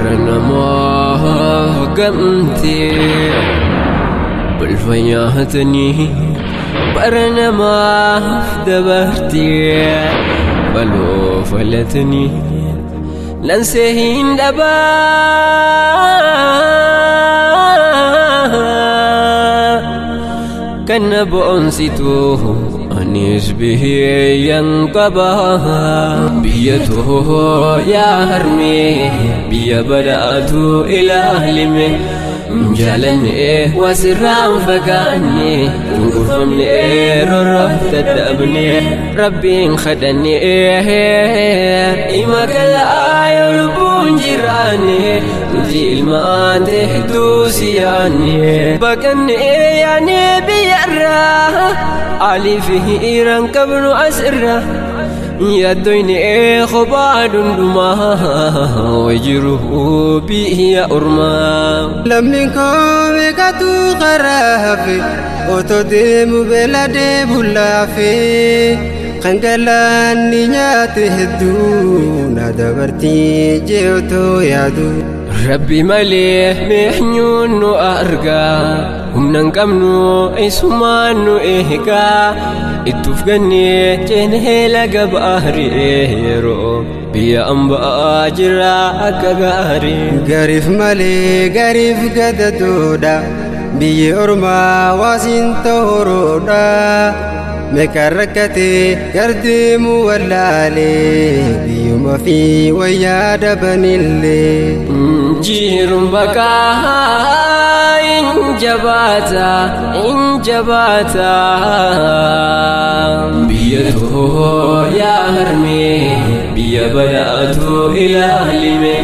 Bara namaa gamtee balfa nyaatanii bara namaaf dabartee baloo falatanii lansee hin dhabaa kan na boonsitu anis biyyan qaba biyya too yaa harmee biyya badhaatu ilaalime jaalanne wasirraan fagaanne cunqurfamne roroof dadhabne rabbiin kadhanne ima galaa yoo lubbuun jiraanne nuti ilmaan hedduu si yaanne baqanne yaanne biyyarraa alii fi hiiraan qabnu asirraa yaaddoyne kophaa dundumaa wajiru biyya ormaa. Lammiin koo meeqatu karaa hafe otoo deemu beela deebu laafe kan galaanni nyaate hedduu na dabartii jee otoo yaadu. Rabbi malee meenyuun nu argaa humna hin qabnu isumaan nu eegaa ittuuf gannee ceenee laga baarii yeroo biyya ambaa jira akka gaarii. Gariif malee gariif gadadoodha biyyi ormaa waasiin tohoroodha. Meeqa rakkatee gardeemuu wallaalee biyyuma fi wayyaa dabanillee. Jiruun baqaa hin jabaata hin jabaata. Biyya too yaa harmee biyya badhaatu ilaalime.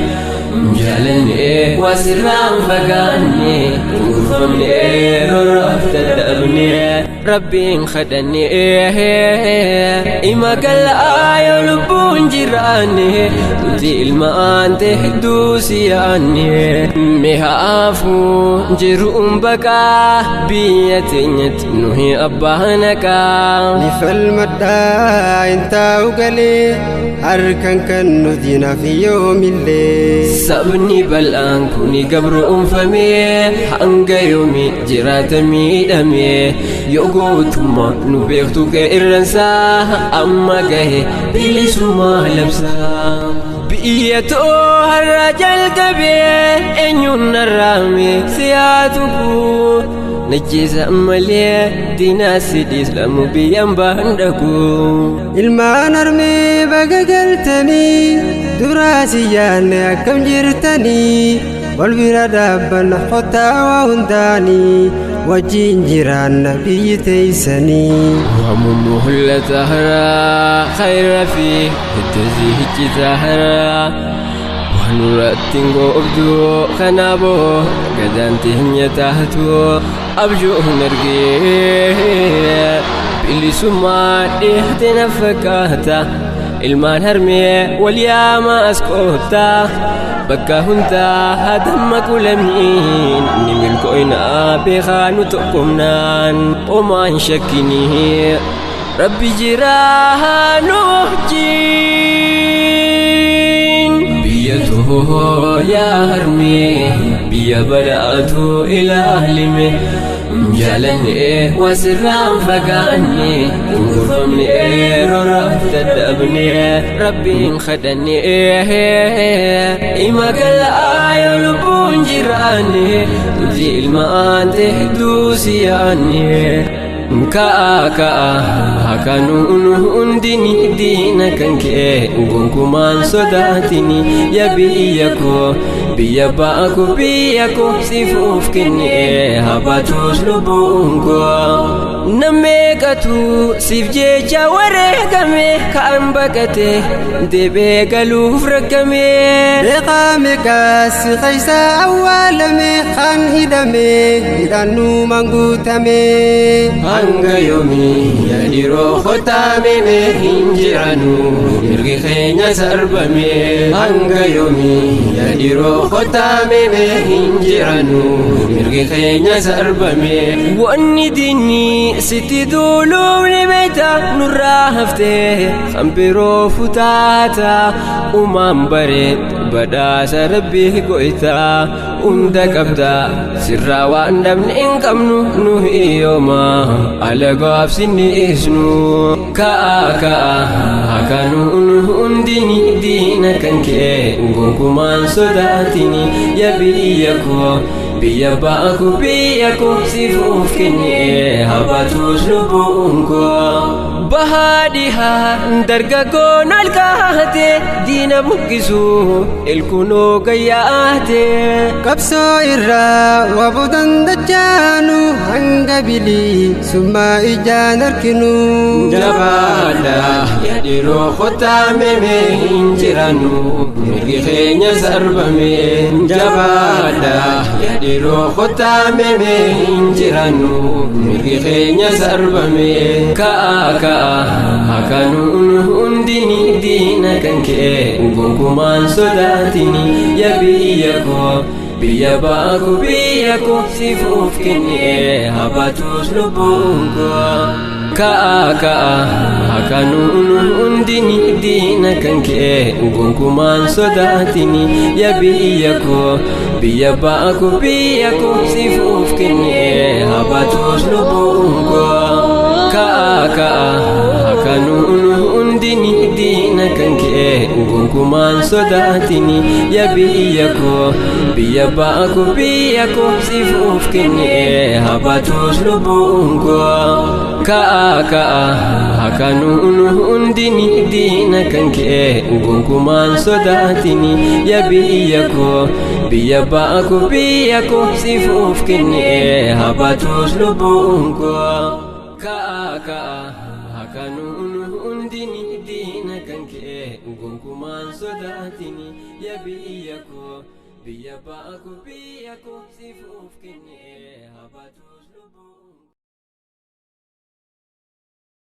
Jaalanne wasirraan fagaanne cunqurfamne roroof dadhabne rabbiin kadhanne ima galaa yoo lubbuun jiraanne nuti ilmaan hedduu si yaanne mihaafuu jiruun baqaa biyya teenyatti nuhi abbaa naqaa. Ni falmadhaa hin taa'u galee harkan kan nuti naaf yoomillee. Sabni bal'aan kun gabroonfamee hanga yoomii jiraata miidhamee yoo gootummaa nu beektu qeerransaa amma gahe bilisummaa labsaa. Biyya too har'a jalqabee eenyuun narraame siyaatu kuu najjeesa malee diinaa sidhiis lamu biyyaan baan dhaqu. Ilmaan harmee baga galtanii duraa si yaanne akkam jirtanii wal bira dhaabbanna kottaa waa hundaanii wajjin jiraanna biyyi teeysanii. ومهلة هرا خير في التزيه تهرا ونرتين قبدو خنابو قدانتهن يتهتو أبجو نرقي bilisummaa dhiyaate na fakkaata ilmaan harmee wal yaama as koottaa bakka hundaa hadamma qulamiin ni milko'inaa beekaa nu tokkomnaan homaan shakkinii rabbi jiraa nu wajjiin. Biyya too yaa harmee biyya badhaatu ilaalime jaalanne wasirraan fagaanne cunqurfamne roroof dadhabne rabbiin kadhanne ima galaa yoo lubbuun jiraanne nuti ilmaan hedduu si yaanne. Ka'a ka'a hakanuun hundini diina kan kee gonkumaan sodaatini yaa biyya koo biyya baako biyya koo sifuuf kenne habaatus lubbuun koo. Nammeeqatu siif jecha wareegame kaan baqate deebee galuuf rakkame. Beekaa meeqas si keessa awwaalame kan hidhame hidhannumaan guutame. Hanga yoomii yaa dhiiroo kottaameme hin jiranu mirgi keenya sarbame. Hanga yoomii yaa dhiiroo dhiiroo kottaa meemee hin jirannu mirgi keenya sarbame. Wanni diinni sitti duuluun beekta nurraa haftee kan biroo futaata uumaan bareed badhaasa rabbii goytaa hunda qabda sirraa waan dhabne hin qabnu nu hiyyooma alagaaf sinni isnu. Ka'a ka'a hakanuun hundini diina kan kee gonkumaan sodaatini yaa biyya koo biyya baaku biyya koo sifuuf kennee habatus lubbuun koo. Bahaa dhihaa dargaggoon alkaate diina buqqisu ilkunoo gayyaate. Qabsoo irraa waboo dandachaanu hanga bilisummaa ijaan arginu. Jabaadha yaa dhiiroo kottaa meemee hin jirannu mirgi keenya sarbame. Jabaadha yaa dhiiroo kottaa meemee hin jirannu mirgi keenya sarbame. Ka'a ka'a hakanuun hundini diina kan kee gonkumaan sodaatini yaa biyya koo biyya baaku biyya koo sifuuf kennee habatus lubbuun koo. Ka'a ka'a hakanuun hundini diina kan kee gonkumaan sodaatini yaa biyya koo biyya baaku biyya koo sifuuf kennee habatus lubbuun koo. Ka'a ka'a hakanuun hundini diina kan kee gonkumaan sodaatini yaa biyya koo biyya baaku biyya koo sifuuf kennee habatus lubbuun koo. Ka'a ka'a hakanuun hundini diina kan kee gonkumaan sodaatini yaa biyya koo biyya baaku biyya koo sifuuf kennee habatus lubbuun koo. Ka'a ka'a hakanuun hundini diina kan kee gonkumaan sodaatini yaa biyya koo biyya baaku biyya koo sifuuf kennee habatus.